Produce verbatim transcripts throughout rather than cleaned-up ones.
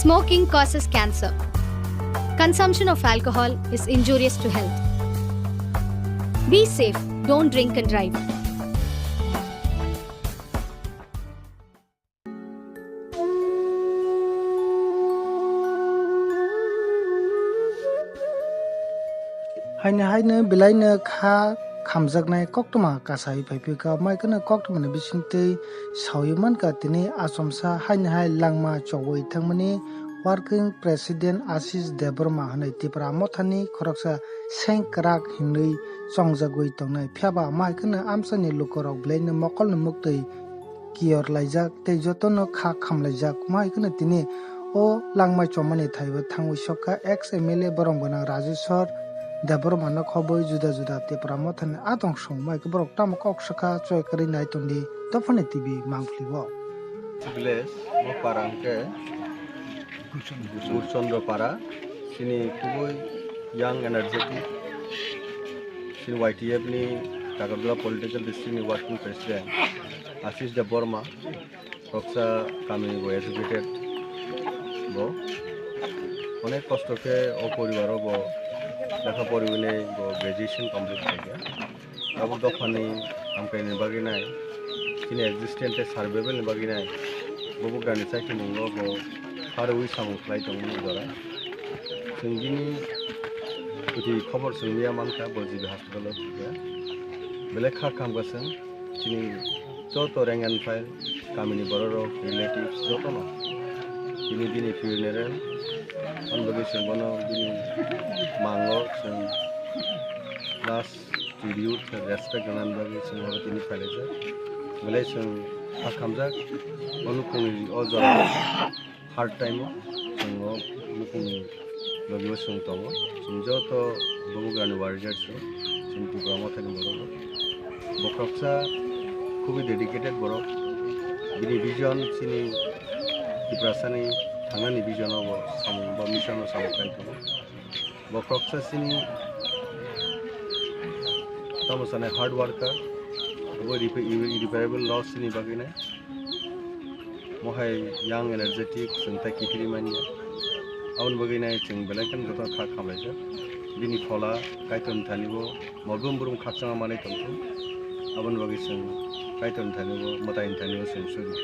Smoking causes cancer. Consumption of alcohol is injurious to health. Be safe, don't drink and drive. Haino haino belaino kha khamjaknai koktwma kasawi phaiphikha, mai kheno koktwmani bisingtwi sawi mankha tini achomsa haino hai langma chowui thangmani working president Ashish Debbarma hwnwi Tipra Mothani khoroksa seng kwrak hinwi chongjagwi tongnai. Phiyaba mai kheno amchaini lukurok belaino mokolni muktwi kiyor laijak tei jotono kha khamlaijak. Mai kheno tini o langma chomani thaibo thangwi sokha ex M L A borong gwnang Rajeshwar Debbarma no khobwi juda juda Tipra Mothani atong song mai khe borok tamo kok sakha choi kwrwi nai tongdi Dophani T V mangpili o. Village o para hwnkhe Gurchandra para, chini kubui young energetic, chini Y T F ni Takarjala political district ni working president Ashish Debbarma, khoroksa kami bo educated bo, onek kosto khe o poribaro bo lekha poriwi bo graduation complete khaikha. Abo dophani hamkraini bagwi nai, chini existence tei survival ni bagwi nai, bo bugrani chaikimungo bo pharwi samung khlai tongmani jora. Chwng bini kwthwi khobor chwng miya mankha, bo G B hospital o thwikha. Belai kha khamkha chwng, chini joto rank and file, kamini bororok, relatives jotono. Chini bini funeral, ani bagwi chwng bono bini mango chwng last tribute, respect rwnani bagwi chwng oro tini phailaijak. Belai chwng kha khamjak, o nukhungni o jora hard time o chwng o nukhungni logi o chwng tongo. Chwng joto bubagrani warriors rok, chwng Tipra Mothani borok rok. Bo khoroksa khubui dedicated borok. Bini vision chini Tiprasani thangnani vision o bo samung ba mission o samung khai tongo. Bo khoroksa chini tamo sanai hard worker, bo irrepa-, irreparable loss chini bagwi nai. Mohai young energetic, chwng tai kiphilwi manya. Aboni bagwi nai chwng belai kheno jotono kha khamlaijak. Bini phola Kaitorni thani bo mobrum brum khakchangma manwi tongthung. Aboni bagwi chwng Kaitorni thani bo, mwtaini thani bo chwng suri.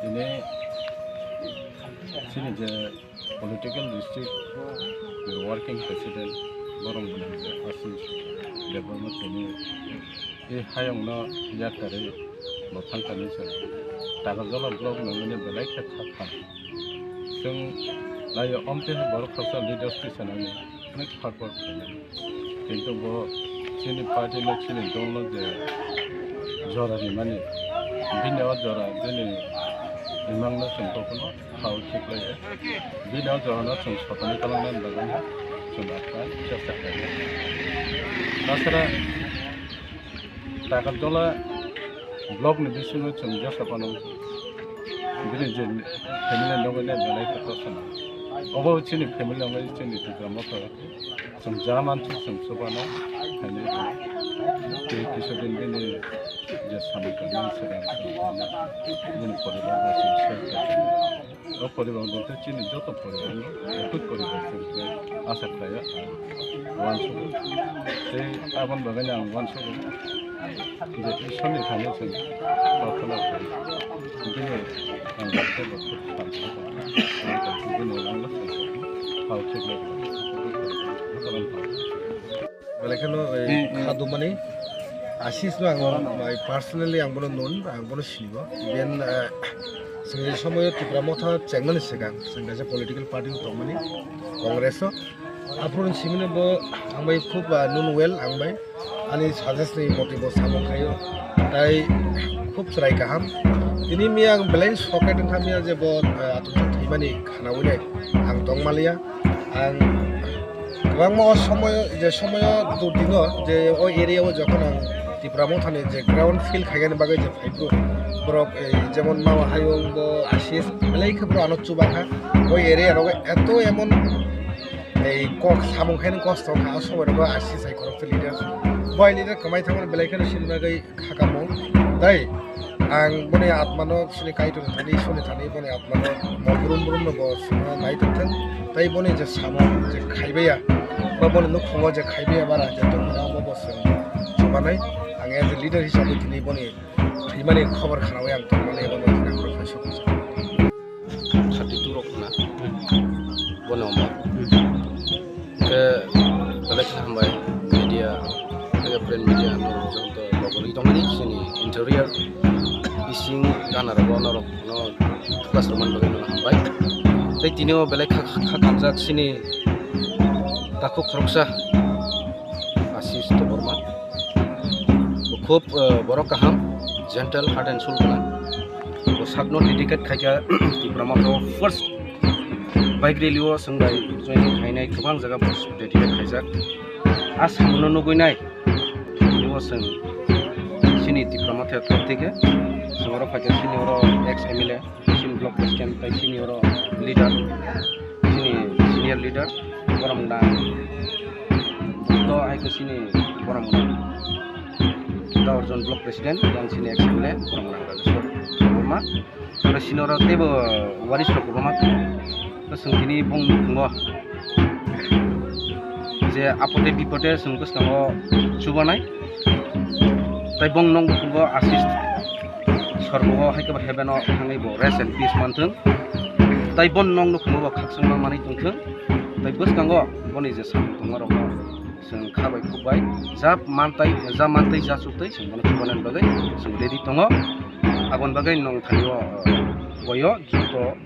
Tini chini je political district ni working president borok bini je Ashish Debbarma tini e hayungno yakarwi bo thangkha hinwi se Takarjala block nangmani belai khe kha kha. Chwng naio omtwi hai borok khoroksa leaders twi sanani. Onek hard work khainai. Kintu bo chini party no, chini dol no je jora rimani, bini o jora bini imang no chwng kokno khao khiklaiya. Bini o jora no chwng sotani kwlangnani bagwi no chwng aphra chesta khainai. Takhara Takarjala block ni bisingo chwng jesa phano bini je family nogwi nai belai khe kosto nang. Obo chini family wngwi chini Tipra Motha chwng ja mansuk chwng chubano khainai rw. Tei kisa din bini je samung tangmani swkang chwng bini poribar bai chwng share khainai. O poribar bwkha chini joto poribar no, ekoi poribar chwng khe asa khlaio ang uansugo. Tei aboni bagwi no ang uansugo je Ishwarni thani chwng prathana khlai. Bini ang bakhe bo khub phan kha. Bini ang bakhe bo khao khiklai. Belai kheno, eh, hmm, hmm, kha dumani Ashish no ang, hmm, bai personally ang bono nun, ang bono sinibo. Then, eh, chwng je somoyo Tipra Motha chengnani swkang, chwng kaisa political party o tongmani, Congress o. Aphuru simino bo ang bai khub, ah, nun well ang bai. Ani suggest ni moti bo samung khaio. Tai khub chwrai kaham. Tini miya ang belai socket wngkha miya je bo, eh, atung thwimani khana wnai ang tongmaliya. Ang kwbangma o somoyo, je somoyo durdino je o area o jokhon ang Tipra Mothani je ground feel khaigani bagwi je phaiphru borok, ei, jemon Mama Hayung bo Ashish belai khe borok ano chubakha. O area rogo eto emon ei kok samung khaino kosto wngkha, o somoi rogo Ashish hai khoroksa leader. Bo hai leader kwmai thangmani belai kheno sini bagwi kha kamo. Tai Ang boni atmano sini Kaitorni thani, Isorni thani boni atmano mol brum brum no bo sima nai tongthwng. Tai boni je samo je khaibaya, ba boni nukhungo je khaibaya bara je tongmani abo bo chwng chubanai. Ang as a leader hisabe tini boni thwimani khobor khnaui ang tongmani abo no tini ang rok kaisa thirty two rok hwnna bono omo. Hwnkhe belai khe hambai media, tei print media norok joto logoni tongmani chini interior bising gana rogo norok no focus rwmani bagwi no hambai. Tei tini o belai kha, kha, kha kanjak chini takhuk khoroksa Ashish Debbarma. Bo khub, eh, borok kaham, gentle, heart and soul gwnang. Bo sakno dedicate khaikha Tipra Motha first bike rally o chwng bai joining khainai kwbang jaga bo dedicate khaijak. A samono nugui nai, tini o chwng chini Tipra Motha thok thike, chwng oro phaikha chini oro ex M L A, chini block president, tai chini oro leader, chini senior leader, borok da, to hai khe chini borok da, Urjon block president, yang chini ex M L A, borok da, Rajeshwar Debbarma. Oro sini oro teibo waris rok kwbangma tongo. Chwng tini bong nukhungo je apode bipode chwng bwskango chubanai. Tai bong nong nukhungo assist sorgo hai khe heaven o thangwi bo rest and peace manthwng. Tai bon nong nukhungo bo khakchangma manwi tongthwng. Tai bwskango boni je samung tongma rokno chwng kha bai khuk bai ja mantai, ja mantwi ja chuktwi chwng bono chubanani bagwi chwng ready tongo. Aboni bagwi nong thaio, boyo joto